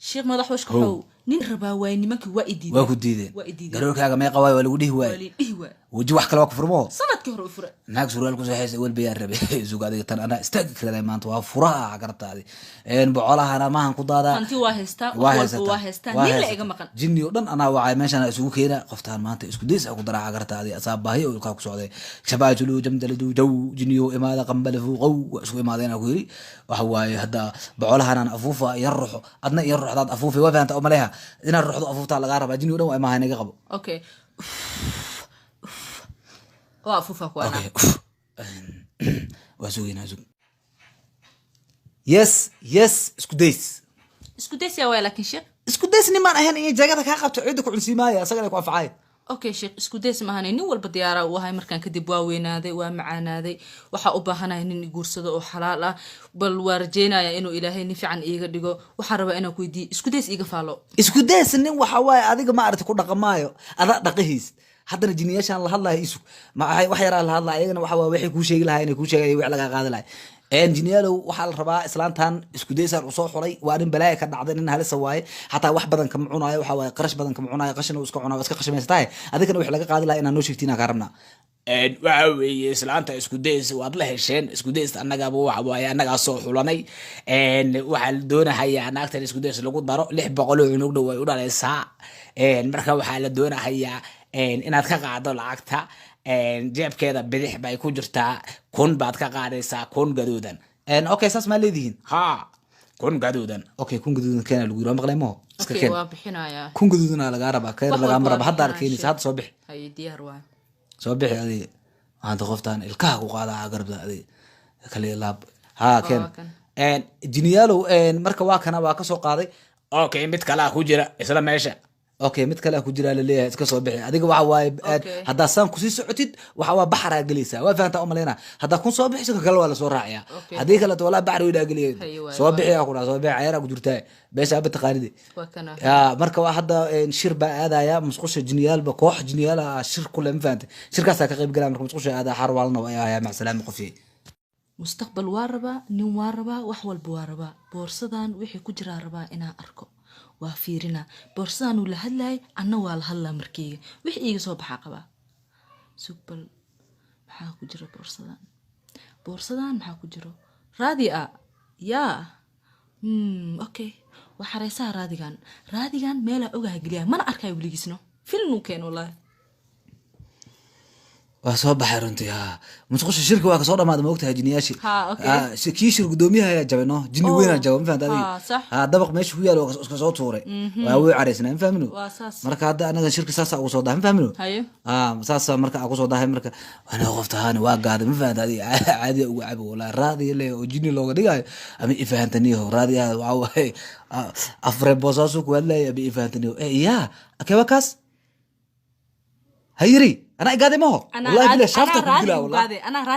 Sheekh madax washkaxow, nin rabaa waay, nimankii waa i diideen. Waa ku diideen. Waa i diideen. Garoorkaaga meeqa waay? Waa lagu dhihi waa waaye. lii dhihi waay. Weji wax kale waa ku furmo. Sanadkii hore u fure. Naag surwaal ku seexaysa welba yaa rabe. Sug adiga, tan anaa istaagi karada maanta, waa furaha garabtaadi bocolahana maahan ku daadaa. Hanti waa haystaa, waa wax walba. Haysataa. Waa haystaa. Waa Nin la haysataa. iga maqan. Jinni oo dhan anaa wacay, meeshaan isugu keena qoftaan maanta isku days ku daraa gartaadi asaa baahi oo ilkaa ku socday shabaajulu jamdaladu jaw jinniyo imaada qambalafu qow waa isku imaadeen. Ku yiri waxa waaye hadda bocolahanaan afuufa iyo ruxo, adna iyo ruxdaad afuufay, waa fahanta oo maleha inaad ruxdo afuuftaa lagaa rabaa. Jinni oo dhan waa imaaha, naga qabo. Okay, waa afuufa kuwana. Okay, waa sugeynaa, sug. Yes, isku days. Isku days yaa waay laakiin, sheekh? Isku days nimaan ahayn inay jagada kaa qabto, cidda ku cunsiimaaya asagana ku anfacay. Okay sheekh, isku days maahane, nin walba diyaaraa u ahay. Markaan kadib waa weynaaday, waa macaanaaday, waxaa u baahanahay nin i guursado oo xalaal ah. Bal waa rajeynaya inuu Ilaahay nin fiican iiga dhigo. Waxaan rabaa inaan ku weydiiyo, isku days iiga faalo. Isku days nin waxa waaye adiga ma aragti ku dhaqamaayo, adaa dhaqahiis. Haddana jiniyaashaan la hadlayo, isug ma wax yaraa la hadlaya, ayagana waxa waaye waxay kuu sheegi lahaa inay kuu sheegay wax lagaa qaadi lahay. Jiniyaalow, waxaa la rabaa islaantan isku daysaan usoo xulay. Waa nin balaaya ka dhacday, nin halisa waaye. Xataa wax badan kama cunaayo, waxa waaye qarash badan kama cunaayo, qashin uu iska cunaayo, waa iska qashimaysatahay. Adigana wax laga qaadi lahaa inaa noo sheegtiin kaa rabnaa. Waxa weeye islaanta isku days waad la hesheen. Isku days annagaba waxa waaye annagaa soo xulanay. Waxaa la doonahayaa naagtan isku days lagu daro 600 oo cunugna way u dhalaysaa. Marka waxaa la doonahayaa inaad ka qaado lacagta. Jeebkeeda bidix bay ku jirtaa, 1000 baad ka qaadaysaa, 1000 gaduudan. Okay, saas maa leedihiin? Ha, 1000 gaduudan. Okay, 1000 gaduudan keena lagu yiri, waa maqlay maho? Iska Okay. keen. Waa bixinayaa. 1000 gaduudanaa lagaa rabaa, keen. Wax Lagaama walba raba waa haddaad bixinaya, keenaysa. sheekh. Hadda soo bixi. Haye, diyaar waay. Soo bixi adiga maanta, qoftaan ilkaha ku qaadaa garabta adiga kale laab ha keen. Waa kan. Jiniyaalow, marka waa kana, waa kasoo qaaday. Okay, mid kalaa ku jira isla meesha. Okay, mid kale ku jiraa laleeyahay, iska soo bixi adiga. Waxa waaye Okay. haddaa saan kusii socotid, waxa waa baxraa gelaysaa, waa fahantaa umaleyna. Haddaa kun soo bixiso, ka kale waa lasoo raaciyaa. Okay. Haddii kaleeto walaa baxri weynaa geliya. Haye, waay, Soo waay. bixi aa ku dhaha, soo bixi, cayaraa ku jirtaa beesha aba taqaanide. Waa kana. Ya, marka waa hadda shir baa aadaya musqusha jiniyaalba, koox jiniyaal ah shir kule, ma fahante? Shirkaasaa ka qayb galaya. Marka musqusha aada xar waalna waa ayaa macsalaami qofyey. Mustaqbal waa rabaa, nin waa rabaa, wax walba waa rabaa. Boorsadan wixii ku jiraa rabaa inaan arko, waa fiirinaa. Boorsadanuu la hadlayay, anna waa la hadlaa. Markeyga wixii iiga soo baxaa qabaa. Sug bal, maxaa ku jira boorsadan? Boorsadan maxaa ku jiro? Raadi ah yaa. Okay, waa xareysaha raadigan. Raadigan meelaa ogaha geliyaa, mana arkayo weligiisno. Filmuu keen wallaahi. Waa soo baxay runtii. Ha, musqusha shirka waa kasoo dhamaaday, ma ogtahay jiniyaashi? Ha, okay. Kii shir gudoomiyaha ayaa jabay, no jini Oh, weynaa jabay, ma fahamta adiga? Ha, sax. Ha, dabaq meesha ku yaalo waa iska soo tuuray, waa wuu caraysnaa, ma fahmino? Waa saas. Marka hadda anaga shirka saasa ugu soo dahay, ma fahmino? Haye. Ha, saasa marka aan kusoo dahay. Marka ana qoftahaani waa gaaday, ma fahamta adiga? Caadiya ugu cabo walaa raadiya le oo jini looga dhigayo ama ifahantaniyo raadiya waxa waaye afre boosaasu ku hadlaya ama ifahantaniyo. Ya, kewa kaas hayiri anaa igaaday maho. Anaa Wallahi raadi- bila shaafta anaa ku raadi dilaa igu wallahi. gaaday, anaa.